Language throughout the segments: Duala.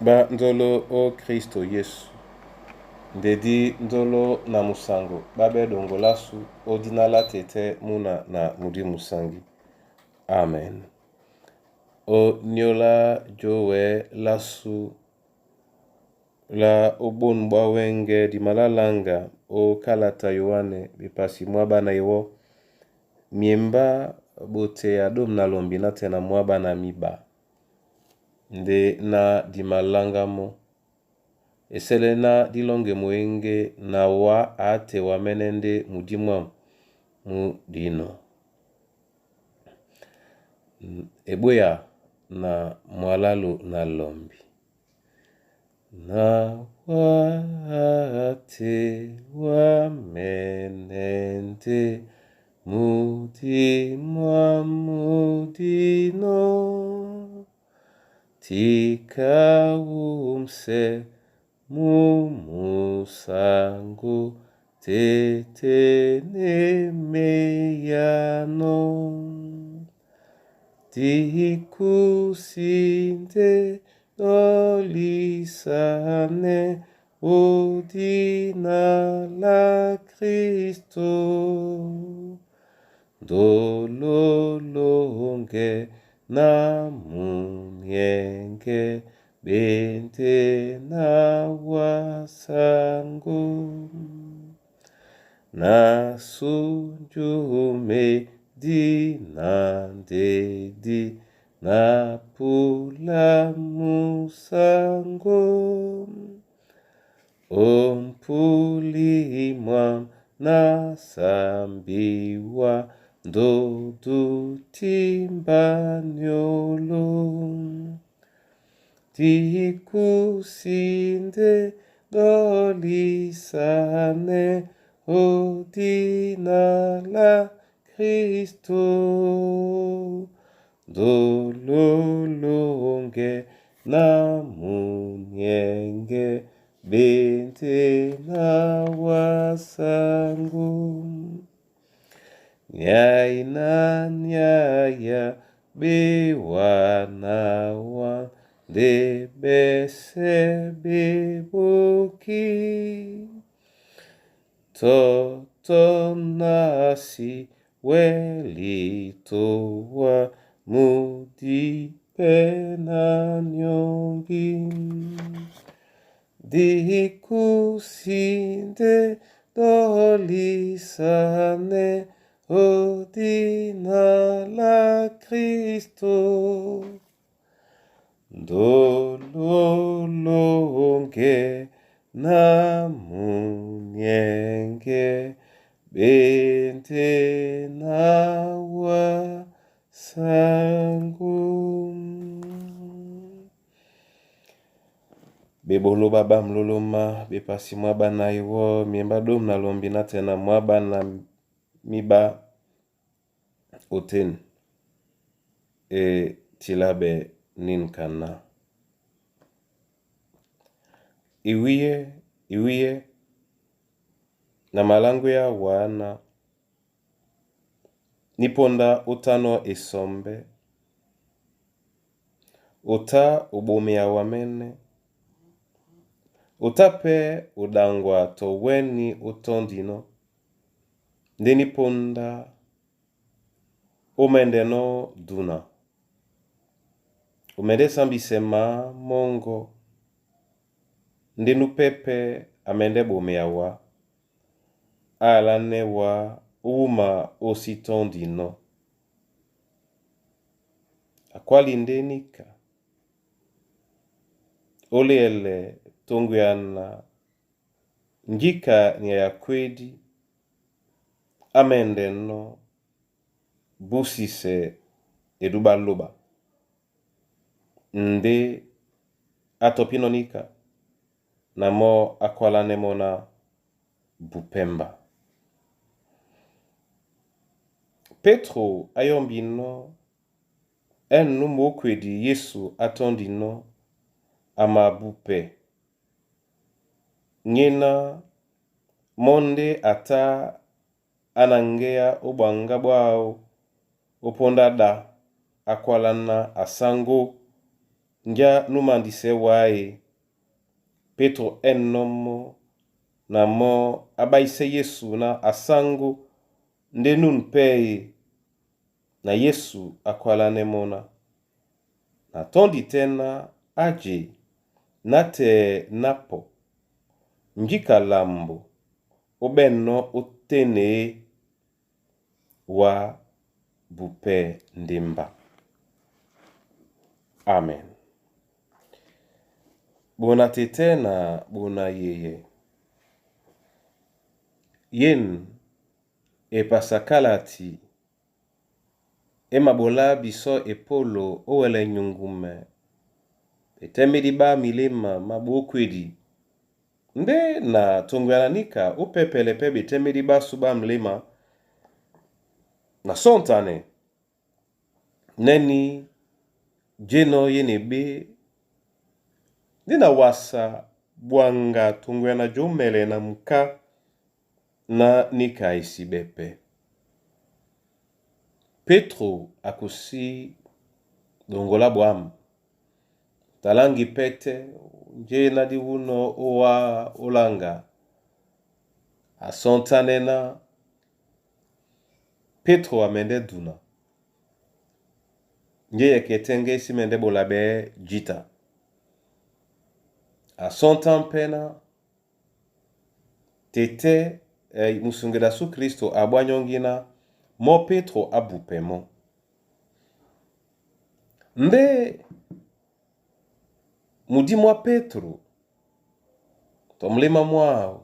Ba nzolo o Kristo Yesu, ndedi nzolo na musango babe dongolasu odina la tete muna na mudi musangi. Amen. O nyola jowe lasu la obonu bwa wenge dimalalanga o kalata Yoane bepasi mwa bana iwo miemba bote ya dom na lombi na tena mwa bana miba nde na dimalanga mo esele na dilonge moenge na wa ate wa menende mudimwa mu dino eboya na mwalalu na lombi na wa ate wa menende mudimwa mudino tika umse mumusango tete nemeyano dikusinde dolisane odina la Kristo dololonge na munyenge bente na wasango na sunjume di na ndedi na pula musango ompulimwa na sambiwa ndodu timbanyolo dikusinde dolisane odina la Kristo dololonge na munyenge bente na wasango nyai na nyaya bewanawa nde bese beboki totonasi welitowa mudipe na nyongi dikusinde dolisane odina la Kristo dololonge na munyenge bente na wasango. Bebolo baba mloloma bepasi mwa bana iwo miemba dom na lombi na tena mwa bana miba oten e tilabe ninkana iwiye iwiye na malango ya wana niponda utano esombe ota obomi ya wamene ota pe odangwa toweni otondino nde niponda omendeno duna omende sambisema mongo nde nupepe amende bome ya wa alane wa owuma ositondino akwali nde nika oliele tongwiana ngika nia ya kwedi amendeno busise eduba loba nde atopino nika na mo akwalane mona bupemba. Petro ayombino enu mokwedi Yesu atondino amabupe ngena monde ata anangea obwanga bwao oponda da akwalana asango. Ngia nú mandisɛ wá e, Petro ɛ́nɔ̄ mɔ́ na mɔ́ á ɓáísɛ́ Yésu ná a sáŋgó ndé nún pɛ́ e, na Yésu a kwálánɛ́ mɔ́ ná, Na tɔ́ndi tɛ́ ná á je nátɛɛ ná pɔ, njíka lambo ó ɓɛ̂nnɔ́ ótên é, wá bupɛ́ ndé mba. Amen. Ɓona tetɛ́ na ɓona yeyɛ, yen e pasakalati e maɓolá bisɔ́ epólo ó wɛlɛ nyuŋgumɛ ɓetɛ́medi ɓá miléma má ɓókwedi ndé na toŋgoyana níka ó pɛ́pɛlɛ pɛ́ ɓetɛ́medi ɓásū ɓá mléma na sɔ̂ntanɛ nɛ́nī jénɔ̄ yé na eɓé ndé na wasa ɓwaŋga toŋgoyana jǒmɛlɛ na muká ná níka e siɓɛ́ pɛ́. Pétro a kosí ɗoŋgo lá ɓwǎm̀, taláŋgi pɛ́tɛ́ njé ná dí wúnɔ̄ ówá ólaŋga. A sɔ́ntánɛ́ ná Pétro a mɛndɛ́ duna, njé yɛkɛ tɛ́ŋgɛ́ é sí mɛndɛ́ ɓola ɓɛɛ́ jǐta. A sɔ́ntán pɛ́ ná tetɛ́ eh, musungedi a sú Kristo a ɓwá nyɔ́ŋgí ná mɔ́ Pétro á bupɛ mɔ́. Ndé mudí mwá Pétro tɔ muléma mwáwu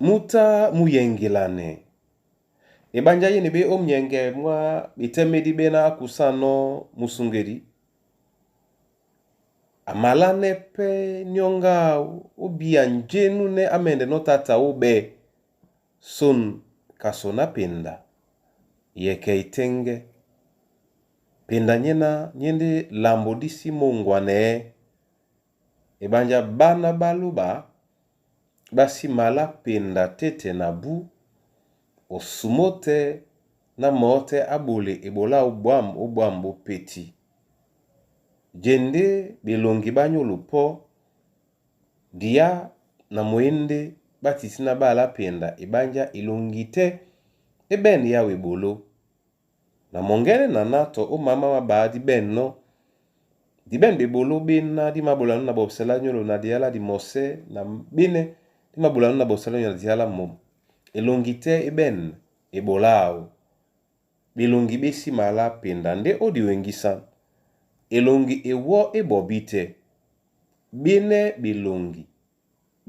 mú tá mú yɛŋgelanɛ eɓánjá ye na eɓé ó munyɛŋgɛ mwá ɓetɛ́medi ɓé ná á kusánɔ́ musungedi, a malánɛ́ pɛ́ nyɔ́ŋgá áō ó bíya njé núnɛ́ á mɛndɛ́nɔ́ táta óɓɛ́ son kaso ná penda yɛkɛ etɛ́ŋgɛ́. Penda nyéná nyé ndé lambo dí sí móŋgwanɛɛ́ eɓánjá ɓána ɓá lóɓa ɓá sí malá penda têtɛ na bú osumó tɛ́ ná mɔɔ́ tɛ́ á ɓole eɓoló áō ɓwǎm̀ ó ɓwǎm̀ ɓó pétí. Je ndé ɓelɔŋgi ɓá nyólo pɔ́ diá na mwěndé ɓá tití ná ɓá alá penda eɓánjá elɔŋgi tɛ́ é ɓɛ̂n yáō eɓoló. Na mɔŋgɛ́nɛ́ naná tɔ ó mamá má ɓaá dí ɓɛ̂nnɔ́, di ɓɛ̂n ɓeɓoló ɓéná dí māɓolanɔ́ na ɓɔpsɛ lá nyólo na diá lá dimɔsɛ́ na ɓénɛ́ dí māɓolanɔ́ na ɓɔpsɛ lá nyólo na diá lá môm. Elɔŋgi tɛ́ é ɓɛ̂n eɓoló áō. Ɓelɔŋgi ɓé sí malá penda ndé ó diweŋgísán. Elɔŋgi ewɔ́ é ɓɔbí tɛ́. Ɓénɛ́ ɓelɔŋgi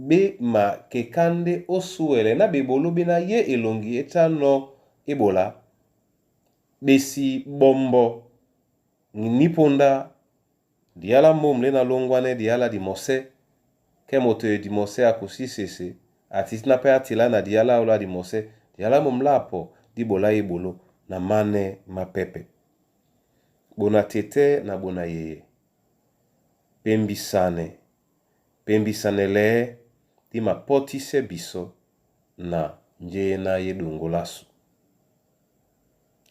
ɓé makeká ndé ó súɛlɛ ná ɓeɓoló ɓéná yé elɔŋgi é tá nɔ́ éɓola. Ɓesi ɓɔmbɔ nípóndá diá lá môm lé na lóŋgwánɛ́ diá lá dimɔsɛ́ kɛ moto e dimɔsɛ́ a kosí sese a tití ná pɛ́ á tilá na diá láō lá dimɔsɛ́ diá lá môm lá apɔ dí ɓolá eɓoló na mánɛ́ má pɛ́pɛ́. Ɓona tetɛ́ na ɓona yeyɛ, pembisanɛ, pembisanɛ lɛ́ dí mapɔ́tísɛ́ bisɔ́ na njé ná yé ɗoŋgo lásu.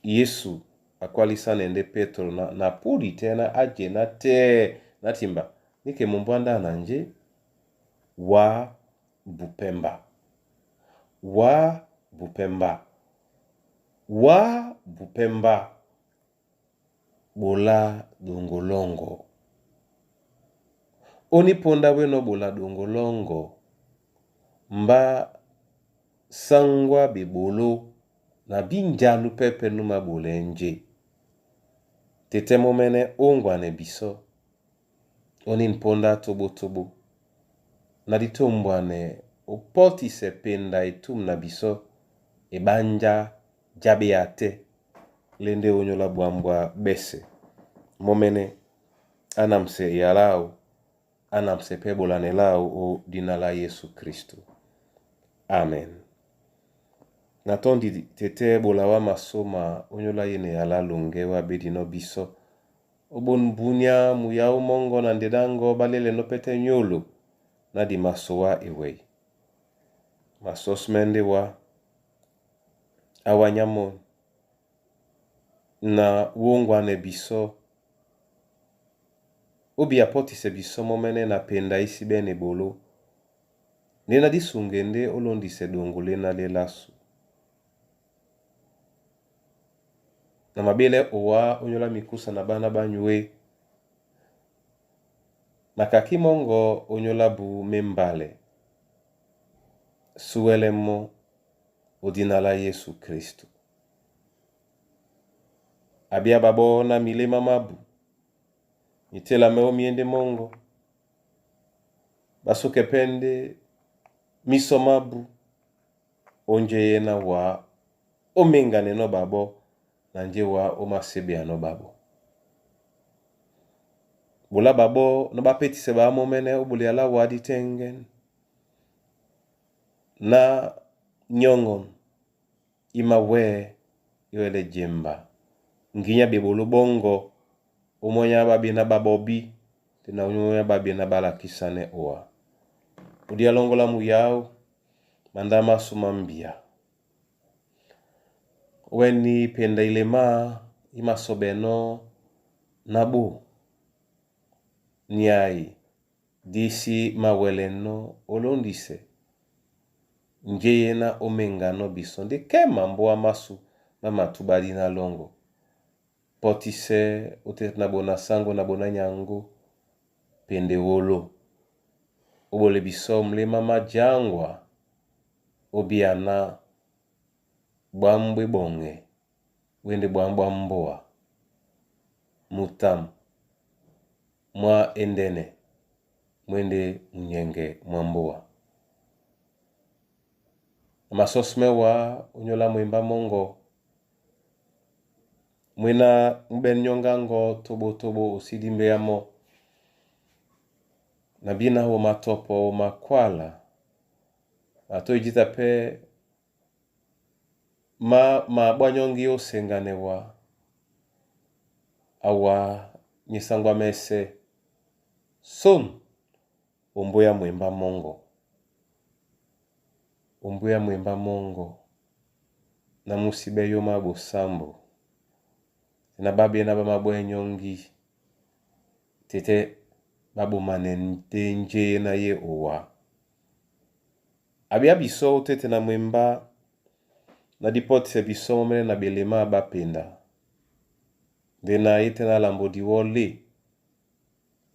Yésu a kwálísánɛ́ ndé Pétro ná na púdi tɛ́ ná á je ná tɛ́ ná timba ní ke mumbú á ndána njé? Wá bupɛ́ mba. Wá bupɛ́ mba. Wá bupɛ́ mba. Ɓola ɗoŋgo lɔ́ŋgɔ́. Ó ní póndá wénɔ̄ ɓola ɗoŋgo lɔ́ŋgɔ́, mbá sáŋgwá ɓeɓoló na bí njánú pɛ́pɛ́ nú māɓolɛɛ́ njé. Tetɛ́ mɔ́mɛ́nɛ́ ó ŋgwanɛ bisɔ́, ó nín póndá tóɓótóɓó, ná dí tômbwanɛ ó pɔ́tisɛ penda etûm na bisɔ́ eɓánjá já ɓéá tɛ́ lé ndé ónyólá ɓwǎm̀ɓwá ɓɛ́sɛ̄. Mɔ́mɛ́nɛ́ á namsɛ eyalá áō, á namsɛ pɛ́ ɓolanɛ láō ó dína lá Yésu Kristo. Amen. Na tɔ́ndi tetɛ́ ɓola wá masóma ónyólá yé na eyalá loŋgɛ́ wá ɓédinɔ́ bisɔ́. Ó ɓón búnyá muyáó mɔ́ŋgɔ́ na ndedáŋgɔ́ ɓá lélɛnɔ́ pɛ́tɛ́ nyólo ná di masowá ewɛi. Masɔ́símɛ́ ndé wá á wányá mɔ́ na wóŋgwanɛ bisɔ́. Obi apɔtisɛ bisɔ mɔ́mɛ́nɛ́ na penda ísíbɛ́nɛ eboló, ndé ná dísunge ndé ólondisɛ ɗoŋgo léná lé lásu. Na mabélɛ owá ónyólá mikúsa na ɓána ɓá nyué, na kakí mɔ́ŋgɔ ónyólá bú mémbalɛ, súwɛlɛ mɔ́ ó dina lá Yésu Kristu. Abíá ɓaɓɔ́ ná miléma mábú, mitéla mɛ́ ó myéndé mɔ́ŋgɔ, ɓá súkɛ pɛ́ ndé mísɔ mábú, ó njé na wǎ ó méŋganɛnɔ́ ɓaɓɔ́ na njé wǎ ó maséɓeanɔ́ ɓaɓɔ́. Ɓola ɓaɓɔ́ na ɓá pétisɛ ɓaá mɔ́mɛ́nɛ́ ó ɓoleya lá wǎ dí tɛ́ŋgɛ́n na nyɔ́ŋɔn í mawɛ́ í wɛlɛ́ jemba nginyá ɓeɓoló ɓɔ́ŋgɔ ó mɔ́nyá ɓá ɓená ɓá ɓɔbí te na ómɔ́nyá ɓá ɓená ɓá lakísanɛ́ owa. Odi alɔ́ŋgɔ́ lá muyáó, mandá másū má mbia. Ówɛní penda ilemá í masɔɓɛnɔ́ ná ɓô niai dí sí māwɛlɛnɔ́ ólóndisɛ njé yéná ó méŋganɔ́ bisɔ ndé kɛ́ mambóa másū má matúɓá dí ná lɔ́ŋgɔ. Pɔ́tísɛ́ ó tɛ́ na ɓona sáŋgó na ɓoná nyaŋgó penda ewolo ó ɓole bisɔ muléma má jaŋgwa ó bíaná ɓwǎm̀ ɓwá eɓɔŋɛ ɓwá ndé ɓwǎm̀ ɓwá mbóa mutam mwá endɛ́nɛ mwé ndé munyɛŋgɛ mwá mbóa. Na masɔ́súmɛ́ wǎ ónyólá mwembá mɔ́ŋgɔ, mwéná mú ɓɛ́n nyɔ́ŋgá ŋgɔ́ tóɓótóɓó o sí dímbéá mɔ́, na bíná o matɔpɔ o makwála, na tó e jǐta pɛ́ má maɓwá nyɔ́ŋgí ó seŋganɛ wá, awá ní sáŋgwá mɛ́sɛ̄ són ombóyá mwembá mɔ́ŋgɔ. Ombóyá mwembá mɔ́ŋgɔ ná mú síɓɛ́ yómá ɓosámbo, na ɓá ɓená ɓá máɓwɛ́ nyɔ́ŋgí, tɛ́tɛ́ ɓá ɓomanɛ ndé njé yéná yé owá. Abíá bisɔ ó téte na mwembá na dí pɔ́tisɛ bisɔ mɔ́mɛ́nɛ́ na ɓelemá ɓá penda. Ndé na é tɛ́ na lambo diwɔ́ lé,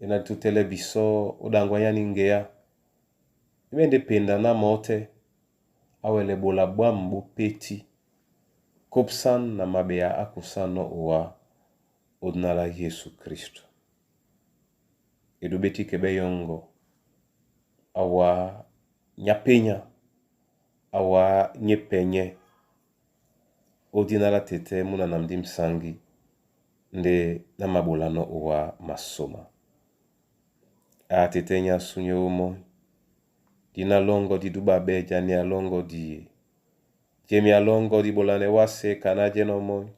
e na dítútɛ́lɛ́ bisɔ ó ɗaŋgwa nyá ní ŋgeá. É ɓɛ́ ndé penda ná mɔ̌tɛ́ á wɛlɛ ɓola ɓwǎm ɓó pétí, kópsán na maɓeya á kusánɔ́ owá ó dina lá Yésu Kristu. Edu ɓé tí kɛ ɓɛ́ yɔ́ŋgɔ, awá nyá pényá, awá nyé pɛnyɛ́, ó dina lá tetɛ́ múna na ndí msáŋgí ndé ná maɓolanɔ́ owá masôma. A tetɛ́ nyá súnyé ómɔ́ny, dina lɔ́ŋgɔ di dúɓa ɓɛ́ jani a lɔ́ŋgɔ́ diye. Jemi a lɔ́ŋgɔ́ di ɓolanɛ wásē kaná jɛ́nɔ́ mɔ́ny.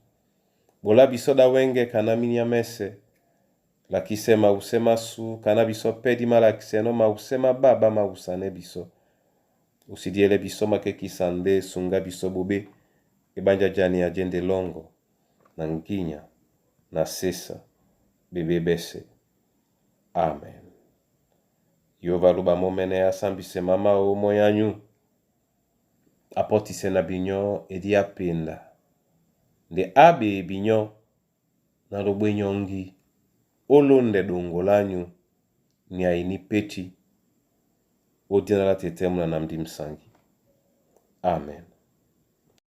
Ɓola bisɔ ɗá wɛ́ŋgɛ̄ kaná mínia mɛ́sɛ̄. Lakísɛ mawusɛ́ másū kaná bisɔ pɛ́ dí málakisɛnɔ́ mawusɛ́ má ɓá ɓá mawusanɛ́ bisɔ. O sí díɛlɛ bisɔ makɛ́kísa ndé sunga bisɔ ɓoɓé e ɓánjá jani a jɛ́ ndé lɔ́ŋgɔ na ŋgínya na sésa ɓeɓé ɓɛ́sɛ̄. Amen. Yehova lúɓa mɔ́mɛ́nɛ́ á sámbisɛ má máō mɔ́ny ányú, apɔ́tisɛ na binyɔ́ e dí á penda, ndé á ɓee binyɔ́ ná lóɓwé nyɔ́ŋgí ó lóndɛ ɗoŋgo lányu niai ní pétí ó dina lá tetɛ́ múna na ndí msáŋgi. Amen.